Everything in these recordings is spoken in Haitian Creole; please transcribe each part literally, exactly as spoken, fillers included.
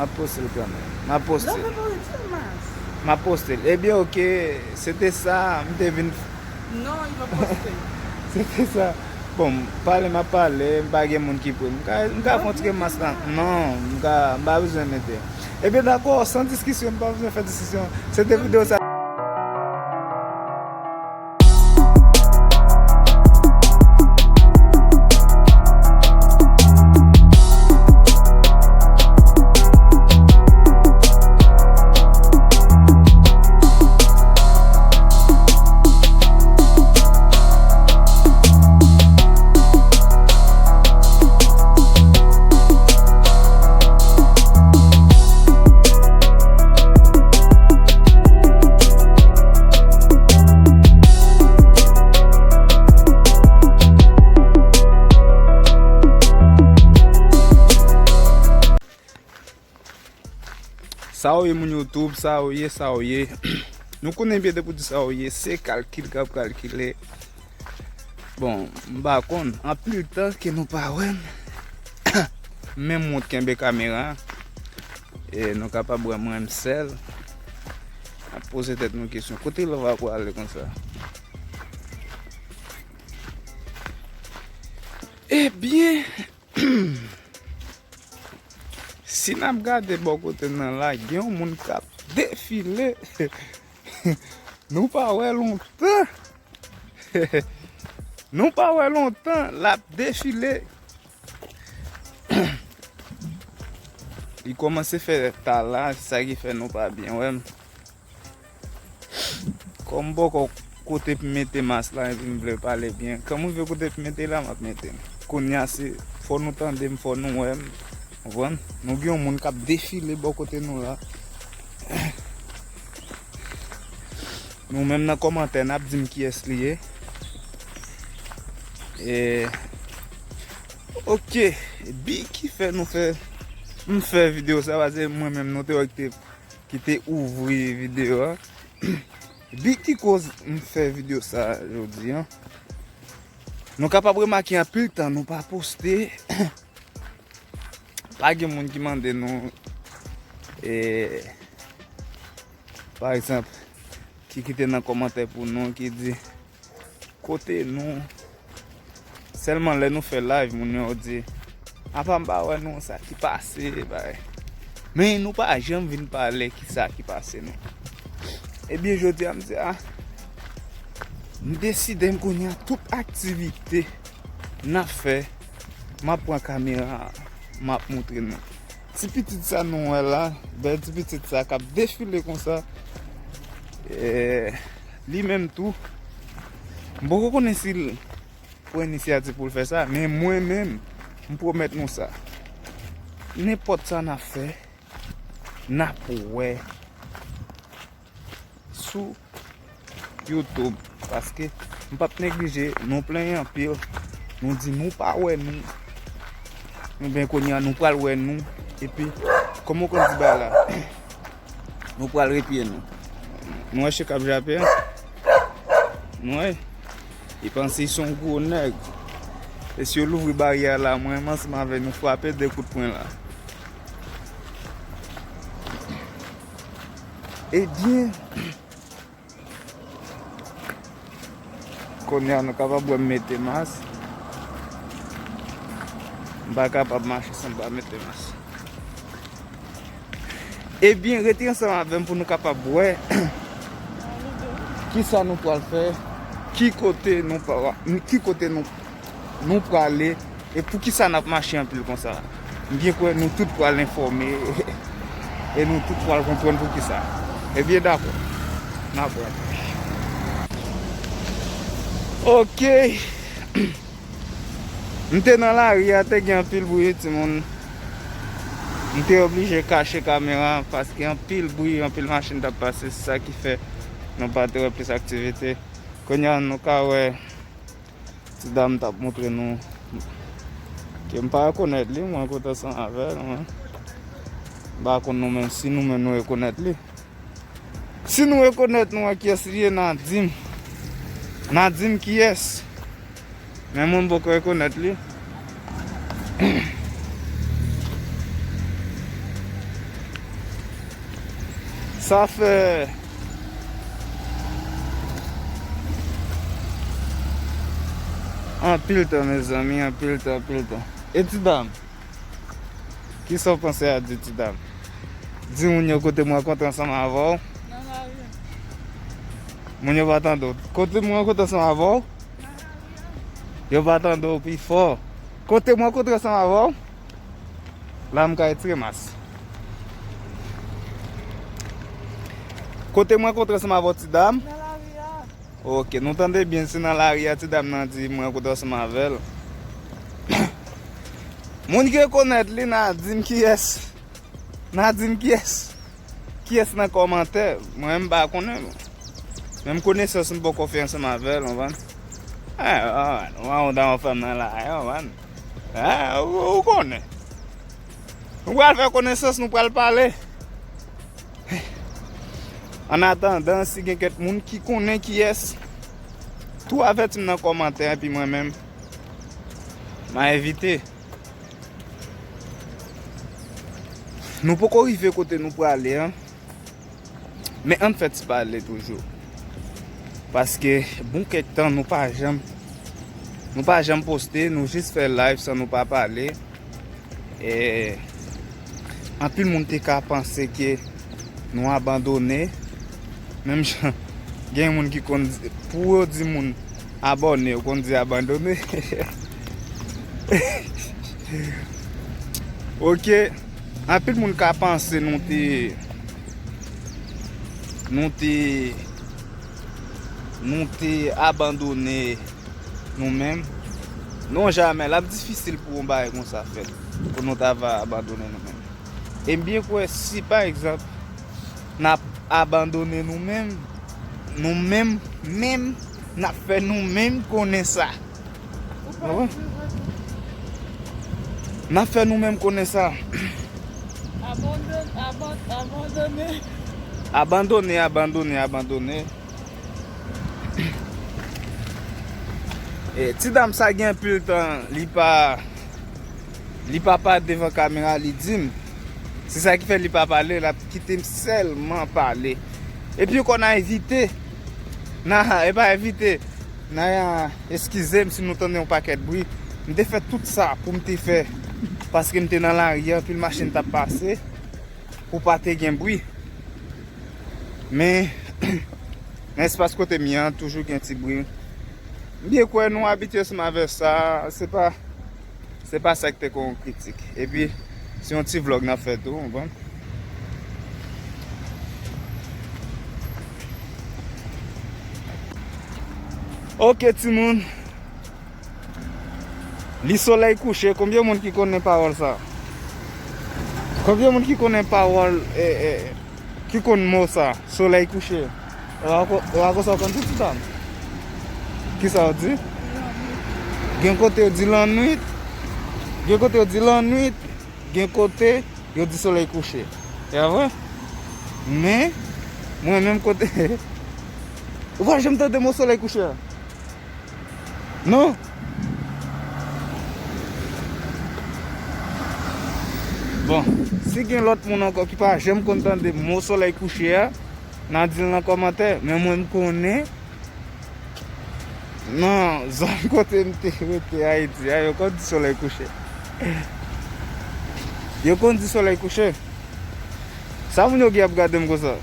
M ap poste l kanmenm. M ap poste l. M ap poste l. Ebyen, oke, se te sa, m te vin. Non, li pa poste. Se te sa. Bon, pale, m ap pale, m pa gen moun ki pou m. M ka, m ka fè yon ti grimas la. Non, m ka, m pa bezwen mete. Ebyen, dakò, san diskisyon, m pa bezwen fè diskisyon. Se te videyo sa. Sa w ye, moun YouTube, sa w ye, sa w ye. Nou konnen byen depi w di sa w ye, se kalkil k ap kalkile. Bon, m pa konn, anpil tan ke nou pa wè m. Men m wont kenbe kamera. E nou kapab wè mwen m sèl. N ap poze tèt nou kesyon. Kote Lova prale konsa? Ebyen, si n ap gade bò kote n nan la, gen yon moun k ap defile. Nou pa wè lontan. Nou pa wè lontan, l ap defile. Li kòmanse fè ta la, sa ki fè nou pa byen wè m. Kòm m poko kote pou mete mas la, epi m vle pale byen. Kan m rive kote pou mete la, m ap mete l. Kounye a, se fò nou tande m, fò nou wè m. Konprann? Nou gen yon moun k ap defile bò kote nou la. Nou menm nan kòmantè, n ap di m kiyès li ye. E, oke, bi ki fè nou fè, m fè videyo sa, paske mwen menm nou te wè ki te ki te ouvri videyo a. Bi ki koz m fè videyo sa jodi a. Nou kapab remake anpil tan nou pa poste. Pa gen moun ki mande nou, e, pa egzanp, ki kite nan kòmantè pou nou, ki di, kote nou. Sèlman lè nou fè live, moun yo di, apa m pa wè nou, sa ki pase, bagay. Men nou pa janm vin pale ki sa ki pase nou. Ebyen, jodi a, m di, a, m deside m kounye a tout aktivite n ap fè, m ap pran kamera, m ap montre nou. Ti pitit sa nou wè la, bèl ti pitit sa k ap defile konsa, e, li menm tou, m poko konnen si l pran inisyativ pou l fè sa, men mwen menm, m pwomèt nou sa. Nenpòt sa n ap fè, n ap wè sou YouTube, paske m p ap neglije, nou plenyen anpil, nou di nou pa wè nou, oubyen kounye a nou pral wè nou, epi, kòman w konn di bagay la, nou pral repye nou. Nou wè chen k ap jape a? Nou wè? Li panse li se yon gwo nèg. E si yo louvri baryè a la, mwen menm ansanm avè nou frape de kout pwen la. Ebyen, kounye a nou kapab wè m mete mas. M pa kapab mache san m pa mete mas. Ebyen, rete ansanm avè m pou nou kapab wè kisa nou pral fè, ki kote nou pa, ki kote nou, nou prale, e poukisa n ap mache anpil konsa. M byen kwè nou tout pral enfòme, e nou tout pral konprann poukisa. Ebyen, dakò. N ap wè. Oke. M te nan lari a, te gen anpil bri, timoun. M te oblije kache kamera paske anpil bri, anpil machin t ap pase, se sa ki fè nou pa te wè plis aktivite. Kounye a, nou ka wè ti dam t ap montre nou ke m pa rekonèt li, mwen, kote ansanm avè l, mwen. M pa konn nou menm, si nou menm nou rekonèt li. Si nou rekonèt nou wè kiyès li ye, n a di m. N a di m kiyès. Men mwen m poko rekonèt li. Sa fè anpil tan, mezanmi, anpil tan, anpil tan. E ti dam, kisa w panse a di ti dam? Di moun yo kote m rankontre ansanm avè w. Nan lari. Moun yo pa tande w. Kote m rankontre ansanm avè w? Nan lari a. Yo pa tande w pi fò. Kote m rankontre ansanm avè w? La m ka retire mas. Kote m rankontre ansanm avè w, ti dam? Nan lari a. Ok, nou tande byen, se nan lari a, ti dam nan di m rankontre ansanm avè l. Moun ki rekonèt li, n a di m kiyès. N a di m kiyès. Kiyès nan kòmantè? Mwen, m pa konnen, bon. Menm konesans m poko fè ansanm avè l, w konprann? Eh, w konprann, w konprann, w konprann, w konprann. Eh, ou, ou konnen. Nou pral fè konesans, nou pral pale. An atandan, si gen kèk moun ki konnen kiyès, tou avèti m nan kòmantè, epi mwen menm, m a evite. Nou poko rive kote nou prale an. Men ann fè ti pale toujou. Paske bon kèk tan nou pa janm, nou pa janm poste, nou jis fè live san nou pa pale. E anpil moun te ka panse ke nou abandone. Menm jan gen moun ki konn di, pou yo di moun abòne, yo konn di abandone. Ok, anpil moun ka panse nou te, nou te, nou te abandone nou menm. Non, jamè, l ap difisil pou yon bagay konsa fèt, pou nou ta va abandone nou menm. E m byen kwè si, pa egzanp, n ap abandone nou menm, nou menm, menm, n ap fè nou menm konnen sa. Ou pa konprann? N ap fè nou menm konnen sa. Abandone, aban-, abandone. Abandone, abandone, abandone. E, ti dam sa gen anpil tan, li pa, li pa parèt devan kamera, li di m. Se sa ki fè li pa pale, l ap kite m sèlman pale. Epi ankò n a evite. Nan, e pa evite. Naya, eskize m si nou tande yon pakèt bri. M te fè tout sa pou m te fè. Paske m te nan lari a, anpil machin t ap pase. Pou pa te gen bri. Men, nan espas kote m ye an, toujou gen ti bri. M byen kwè nou abitye ansanm avè sa, se pa, se pa sa ki te kon yon kritik. Epi, se yon ti vlòg n ap fè tou, w konprann? Ok, timoun. Li solèy kouche, konbyen moun ki konnen pawòl sa? Konbyen moun ki konnen pawòl, e, e, ki konn mo sa, solèy kouche? E pa ko-, e pa konsa w konn di, ti dam? Kisa w di? Gen kote yo di lannwit. Gen kote yo di lannwit. Gen kote yo di solèy kouche. E vre? Men, mwen menm kote, ou pa janm tande mo solèy kouche a? Non? Bon, si gen lòt moun ankò ki pa janm konn tande mo solèy kouche a, n a di l nan kòmantè, men mwen m konnen. Nan zòn kote m te rete Ayiti a, yo konn di solèy kouche. Yo konn di solèy kouche. Sa moun yo gen ap gade m konsa?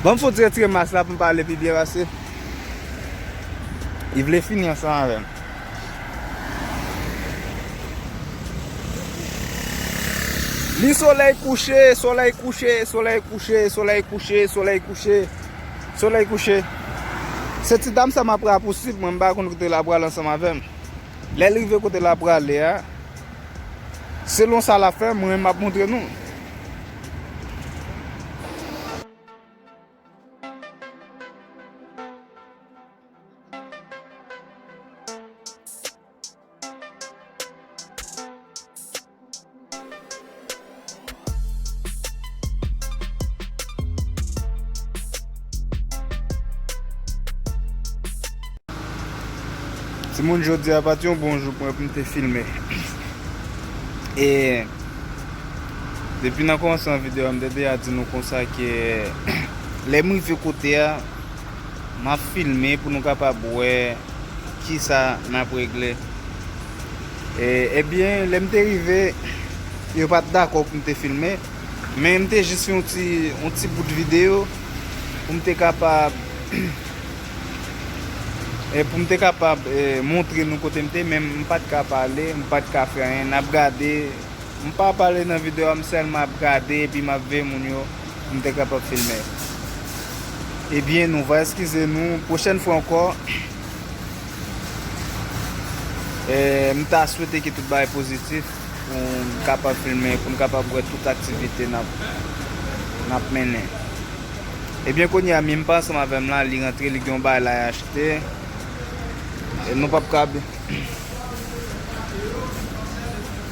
Ban m fon ti retire mas la pou m pale pi byen pase. Li vle fini ansanm avè m. Li solèy kouche, solèy kouche, solèy kouche, solèy kouche, solèy kouche, solèy kouche. Se ti dam sa m ap rapousib, mwen m pa konn kote l ap prale ansanm avè m. Lè l rive kote l ap prale a, selon sa l ap fè, mwen m ap montre nou. Timoun, jodi a pa t yon bon jou pou mwen pou m te filme. E Depi nan kòmansman videyo a, m te deja di nou konsa ke lè m rive kote a, m ap filme pou nou kapab wè kisa n ap regle. E, ebyen, lè m te rive, yo pa t dakò pou m te filme, men m te jis fè yon ti, yon ti bout videyo pou m te kapab, e, pou m te kapab, e, montre nou kote m te, men m pa t ka pale, m pa t ka fè anyen. N ap gade, m pa pale nan videyo a, m sèlman ap gade epi m ap veye moun yo pou m te kapab filme. Ebyen, nou va eskize nou. Pwochèn fwa ankò, e, m ta swete ke tout bagay pozitif pou m kapab filme, pou m kapab wè tout aktivite n ap, n ap mennen. Ebyen, kounye a, Mim pa ansanm avè m la, li rantre, li gen yon bagay la, l achte. E nou p ap ka bi-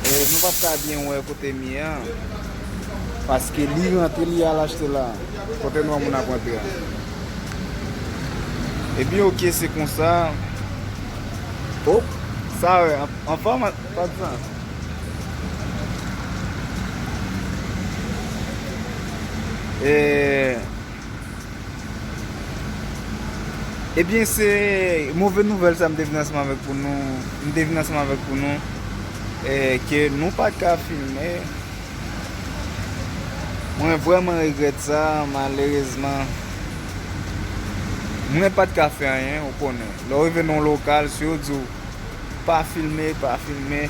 E nou p ap ka byen wè kote m ye a, paske li rantre, li al achte la, kote nou wè moun ap rantre a. Epi, oke, se konsa. O, sa wè, an, anfòm, pa di sa. E, Ebyen, se move nouvèl sa m te vin ansanm avèk pou nou, m te vin ansanm avèk pou nou, e, ke nou pa t ka filme. Mwen vrèman regrèt sa, malerezman. Mwen pa t ka fè anyen, ou konnen. Lè w rive nan yon lokal, si yo di w, pa filme, pa filme.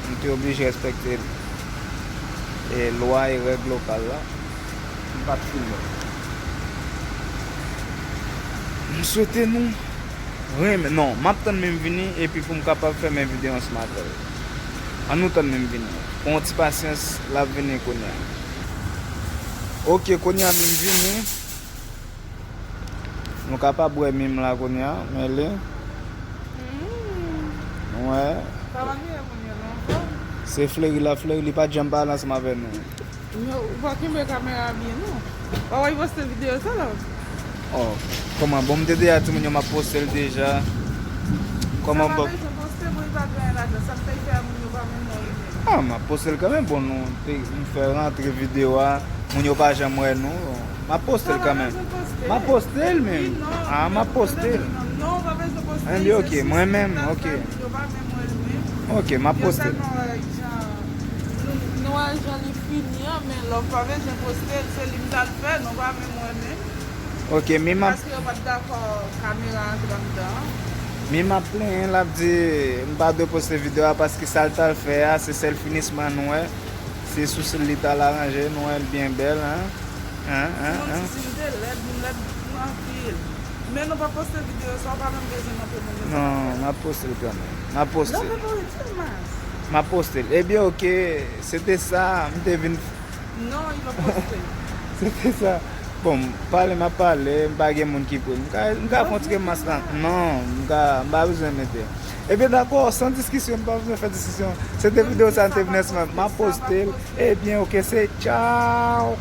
M te oblije respekte, e, lwa e règ lokal la. M pa t filme. M swete nou renmen. Non, m ap tann Mim vini epi pou m kapab fèmen videyo ansanm avè l. Ann nou tann Mim vini. Pran yon ti pasyans, l ap vini kounye a. Oke, kounye a Mim vini. Nou kapab wè Mim la kounye a, men li. Wè. Kòman ki ye moun yo, nou anfòm? Se fleri l ap fleri, li pa t janm pale ansanm avè nou. Yo, ou pa kenbe kamera byen, non. Ou pa wè l poste videyo sa la? Oh, kòman? Bon, m te deja di moun yo m ap poste l deja. Kòman? Sa pa bon, bezwen poste, bon, li pa gen lajan. Sa k fè l fè a moun yo pa menm wè l menm. Ah, m ap poste l kanmenm. Bon, nou te, m fè rantre videyo a, moun yo pa janm wè nou. M ap poste l kanmenm. M ap poste l menm. Ah, m ap poste l. Enben, oke, mwen menm, oke. Oke, m ap poste l. Nou wè jan li fini an, men lè w pa bezwen poste l, se li m t al fè, nou pa menm wè menm. Oke, men m ap. Paske yo pa t dakò kamera antre anndan an. Men m ap plenyen, l ap di m pa dwe poste videyo a paske sa l t al fè a, se sèl finisman nou wè. Se sou sèl li t al aranje, nou wè l byen bèl, en? En, en, en? Moun si m te lèd, m lèd anpil. Men nou pa poste videyo sa, ou pa menm bezwen montre moun yo sa. Non, m ap poste l kanmenm. M ap poste l. Non, men pou itil mas. M ap poste l. Ebyen, oke, se te sa, m te vin. Non, li pa poste. Se te sa. Bon, pale, m ap pale, m pa gen moun ki pre. M ka, m ka fè yon ti grimas la. Non, m ka, m pa bezwen mete. Ebyen, dakò, san diskisyon, m pa bezwen fè diskisyon. Se te videyo sa, m te vin ansanm. M ap poste l. Ebyen, oke, se tchaw.